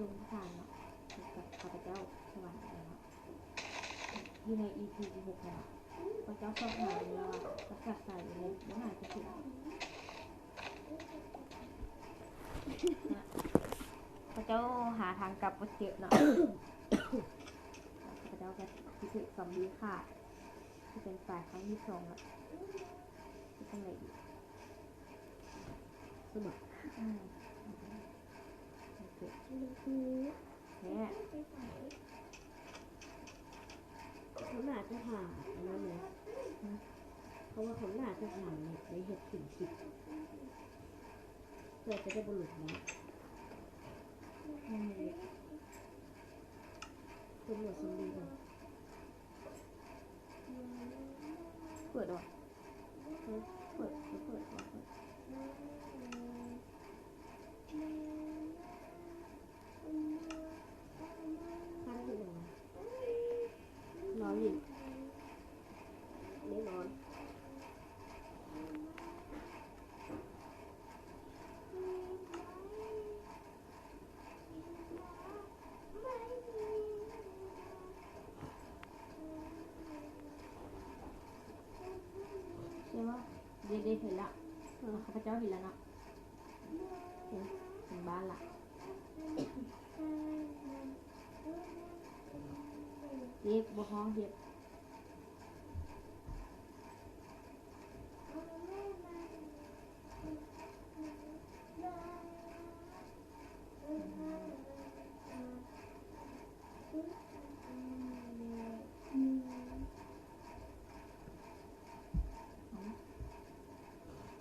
ສົງສານເນາະ ກັບຂ້າພະເຈົ້າສະຫວັນໄປເນາະ ຢູ່ໃນອີພີທີຫົກຫັ້ນນະ ເຂົາເຈົ້າຊອກຫາຢູ່ແລ້ວວ່າ ຈັກສາຍເລີຍ ບໍ່ໜ້າຈະເຫັນນະ ເຂົາເຈົ້າຫາທາງກັບບໍ່ເຈີເນາະ ຂ້າພະເຈົ້າກໍຊິຖືກຊອມບີຂ້າ ຊິເປັນຕາຍຄັ້ງທີສອງລະ ເຮັດຈັ່ງໃດດີ? ສະບາຍ ອືມ ໂອເຄ ແທ້ ເຂົາໜ້າຈະຫາອັນນັ້ນແຫຼະ ເພາະວ່າເຂົາໜ້າຈະຫາໄດ້ເຮັດເປັນຄລິບ ເພື່ອຈະໄດ້ບໍ່ຫຼຸດເນາະ ອືມ ໂປຣໂມດຊ່ອງດີກ່ອນ. ເປີດບໍ່? ເປີດ ເປີດ ເປີດ ເປີດ ພັນເຮັດຫຍັງວະ? ນອນຢູ່ ໄດ້ນອນ. ເຫັນບໍ່? ເດ ເດ ເຫັນລະ ເອີ ຂ້າພະເຈົ້າເຫັນລະເນາະ ເຫັນ ເຫັນບ້ານລະ ເຈັບ ບໍ່ຮ້ອງ ເຈັບ.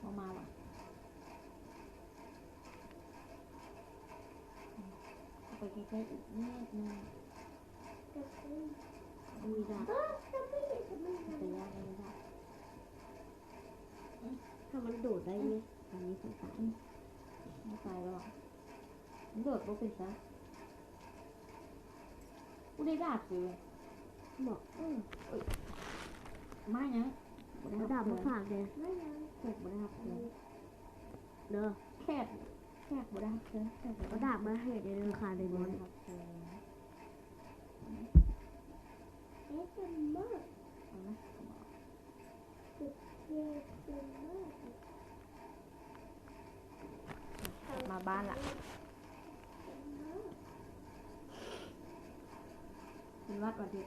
ບໍ່ມາຫວາ? ເຂົ້າໄປໃກ້ໆອີກນິດໜຶ່ງ. ອຸ້ຍ ດາບ ໄປຍາກແລ້ວດາບ. ຖ້າມັນໂດດໄດ້ນີ້ ຕອນນີ້ສັນຕາຍ ອືມ ບໍ່ຕາຍແລ້ວຫວາ? ມັນໂດດບໍ່ເປັນຊະ. ກູໄດ້ດາບເລີຍ ເບາະ. ເອີ ເອີຍ ມາຫຍັງ? ເອົາດາບມາຝາກແດ່. ແຂກບໍ່ໄດ້ຮັບເຊີນເດີ. ແຂກ ແຂກບໍ່ໄດ້ຮັບເຊີນ ແຂກບໍ່ໄດ້ ເອົາດາບມາໃຫ້ແດ່ເດີ ຂ້າໄດ້ບໍ່ໄດ້ຮັບເຊີນ. ເອົາມາ ເອົາມາ. ກັບມາບ້ານລະ ເປັນຫວັດຫວາຕິ?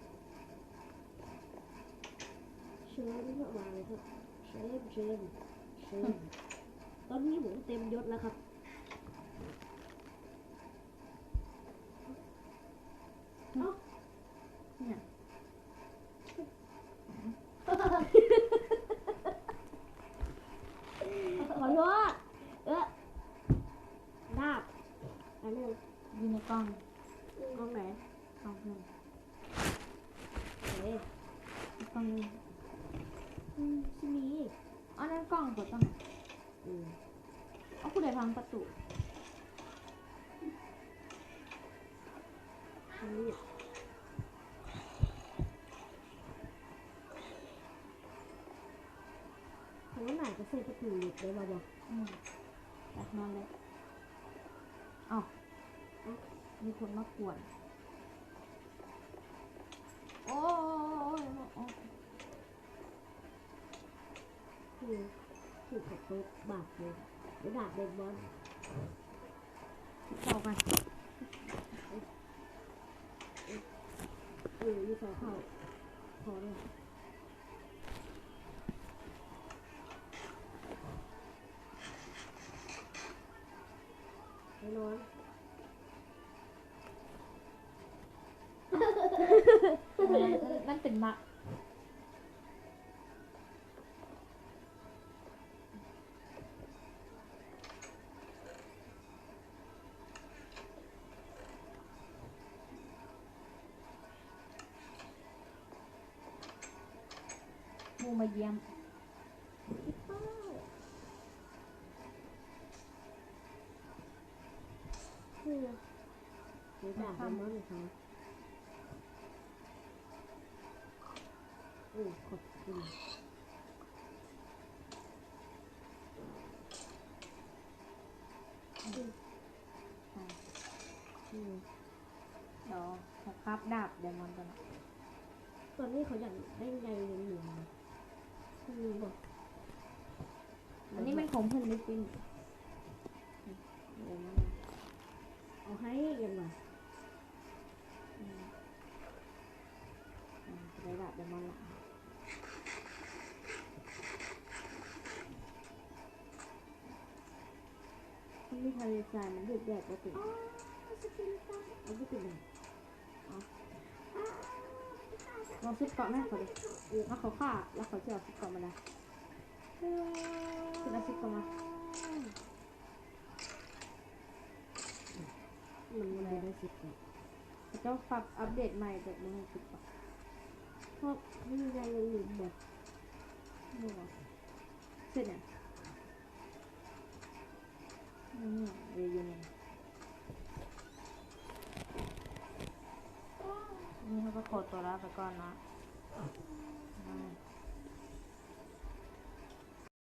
ເຊີນເຂົ້າມາເລີຍຄັບ ເຊີນ ເຊີນ ເຊີນ. ຕອນນີ້ຜົມເຕັມຍົດແລ້ວຄັບ. ເອົ້າ ຫຍັງ? ຂໍໂທດ. ເອີ ດາບອັນໜຶ່ງຢູ່ໃນກ່ອງ. ກ່ອງໃດ? ກ່ອງເພິ່ນ. ເອີ ອີກກ່ອງໜຶ່ງ. ອືມ ຊິມີ ອັນນັ້ນກ່ອງເພິ່ນຕ້ອງ. ອືມ ເອົາ ຜູ້ໃດພັງປະຕູ? ອັນນີ້ ເຮົາໜ້າຈະໃສ່ປະຕູເຫຼັກໄດ້ບໍ່? ອືມ ໄປ ນອນເລີຍ. ເອົ້າ ເອົ້າ ມີຄົນມາກວນ. ໂອ້ຍ ໂອ້ຍ. ຄື ຄືເຂົາຕົບບາດເລີຍ ໄດ້ດາບເບສບອນ. ເຂົ້າກັນ ເອີ ຢູ່ເສົາເຂົ້າ ພໍເລີຍ. ໄປນອນ. ມັນເປັນໝາກ. ໝູ່ມາຢ້ຽມ. ຄື ຄືດາບເດມອນເຂົາ. ໂອ້ ຂອບຄຸນ. ອືມ ໄປ. ອືມ ດຽວເຮົາຄາບດາບໄດມອນກ່ອນເນາະ. ຕອນນີ້ເຂົາຢາກໄດ້ໃຍເຫຼືອງໆ ນະ ມີບໍ່? ອັນນີ້ແມ່ນຂອງເພິ່ນຫຼືເປັນ ເອົາໃຫ້ຫຍັງວະ? ອືມ ອືມ ໄດ້ລະ ໄດ້ມາລະ. ມັນມີທະເລຊາຍ ມັນດູດແດດບໍ່ເປັນ. ອໍ ສະກິນຕາ ເອົາບໍ່ເປັນຫຍັງ. ເອົາ ລອງຊຸດເກາະແມ່ເຂົາເດ້. ເອີ ເອົາເຂົາຂ້າ ແລ້ວເຂົາຊິເອົາຊຸດເກາະມາໄດ້. ຂຶ້ນເອົາຊຸດເກາະມາ. ມັນບໍ່ໄດ້ຊຸດເກາະ. ເຂົາເຈົ້າປັບອັບເດດໃໝ່ ແບບບໍ່ໃຫ້ຊຸດເກາະ. ເພາະມັນໃຫຍ່ຢູ່ແບບ ບໍ່ ເຮັດຫຍັງ? ອືມ ເອີ ຢູ່ນີ້ ນີ້ເຮົາກໍຂໍຕົວລາໄປກ່ອນເນາະ. ອືມ